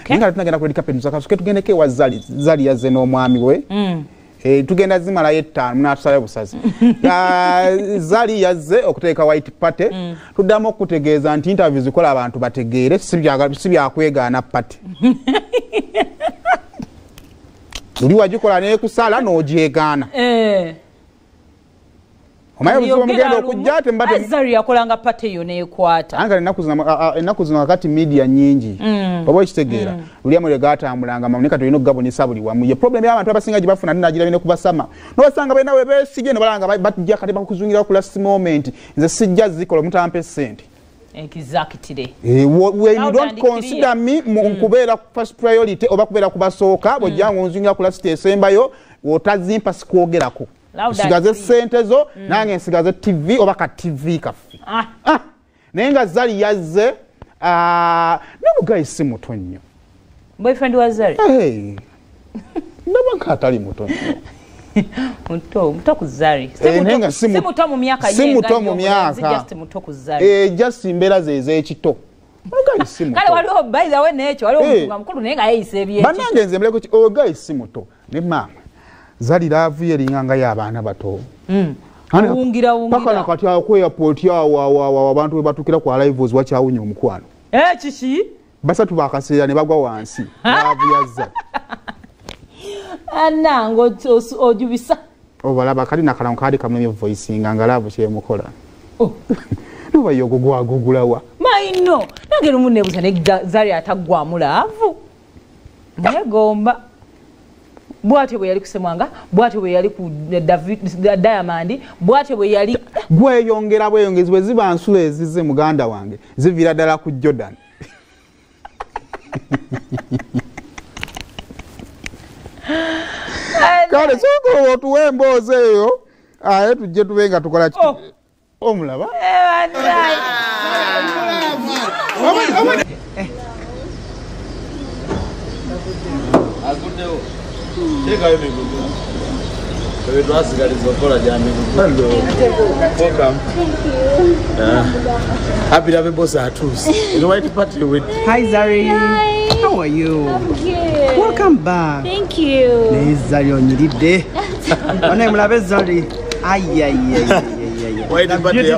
Ninga tunagenda ku red carpet muzakasuke tugendeke wa Zari. Zari yazze n'omwami we. Tugenda zimalayo 5 munatusala busazi. Zari yazze okuteeka white party. Tuddamu okutegeeza nti interviews zikola abantu bategeere si byakwegaana party. Luli wagikola nekusala n'ogyegaana. Omaye buzibu mugenda okujja ate mbate Zari yakolanga party yo nekwata. Anga ennaku zino wakati media nyingi. Oba okitegeera. Luli amwe gatambulanga mamuneka tulina okugabonesa buli wamu. Ye problem y'abantu abasinga gye bafuna nnagira bine kubasama. N'obasanga balina we beesige ne balanga bajja kati bakuzungira ku last moment. Nze sijja zikola mutampe ssente. Exactly. When you don't consider me kubeera first priority oba kubeera kubasooka bw'ojja ng'onzungira ku last esembayo otazimpa sikwogerako. Nsigaze ssente zo nange nsigaze TV oba ka TV kaffe. Naye nga Zari yazze n'omugayi si muto nnyo. Boyfriend wa Zari? Hey. Ndaba nk'atali muto nnyo. Muto ku Zari. Si muto mu myaka ye. Si muto mu myaka. Just muto ku Zari. Just embeera ze ez'ekito. Omugayi si muto. Kale waliwo by the way n'ekyo waliwo omuntu mukulu naye nga yeeyisa ebyekito. Bannange nze mbuleko ki omugayi si muto. Ne maama. Zari laavu ye eringa y'abaana bato. Wungira. Paka nakati awo ku airport awo abantu we batukira ku arrivals wakyawunya omukwano. Kiki? Basatu bakaseera ne bagwa wansi. Laavu ya Zari. Anango ojubisa. Obalaba kali nakalango kaali kamulemye voicinga nga laavu kyemukola. Noba yo gugwagugulawa. Maino. Nange lumu neebuuza ne Zari ataggwamu laavu. Negomba. Bwatyo bwe yali ku Ssemwanga, bwatyo bwe yali ku Diamond, bwatyo bwe yali gweyongera bweyongezi bwe ziba nsulo ezize muganda wange ziviira ddala ku Jordan. Kale sooka otuwe emboozi eyo aye tujje tube nga tukola ki omulaba. Aguddewo. Teekayo migugu. Ebyo twasigaliza okukola gya migugu. Hello. Welcome. Thank you. Happy to have a boss atuuse. You know white party with. Hi Zari. Hi. How are you? I'm good. Welcome back. Thank you. Naye Zari onyiridde. Banaye mulabe Zari. Ay ay ay ay ay. White party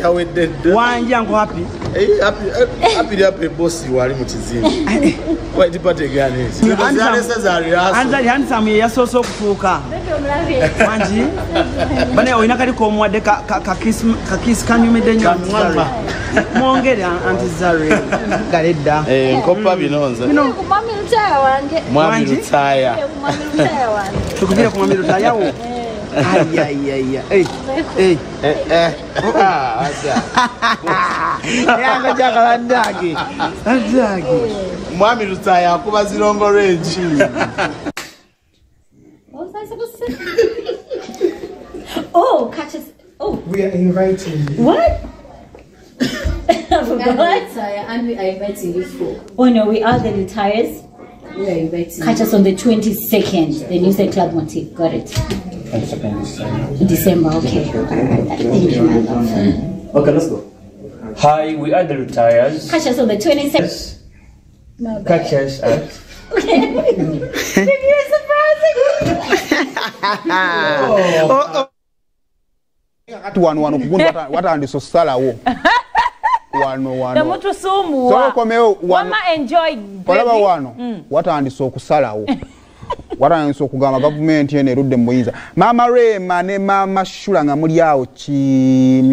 yawedde dda. Wangi anko happy. Happy to have a boss wali mu kizimbe. White party gani? Anzali handsome yasoose okutuuka. Wangi. Banaye olina kali k'omuwadde ka kiss kanyumidde nnyo Aunty Zari. Mwongere Aunty Zari. Galedda. Nkopa bino nze. Mwami Lutaaya wange. Mwami Lutaaya. Mwami Lutaaya wange. Tukubire ku Mwami Lutaaya wo. Ay ay ay ay. Eh. Asa. Yango jakala ndage. Ndage. Mwami Lutaaya akuba zirongo range. What was I supposed to say? Oh, catch us. Oh. We are inviting you. What? I forgot. And we are inviting you for. Oh no, we are the Lutayas. We are inviting. Catch us on the 22nd, the New Set Club Motif. Got it. 22nd December, okay. All right. Thank you, my love. Okay, let's go. Hi, we are the Lutayas. Catch us on the 22nd. Catch us at. Okay. You're surprising me. Oh. Kati wano kugundi watandise okusalawo. Wano. Temutusumbuwa. Wama enjoy. Olaba wano watandise okusalawo. Watandise okugamba gavumenti eno erudde mu buyinza. Maama Rema ne Maama Shula nga muli awo ki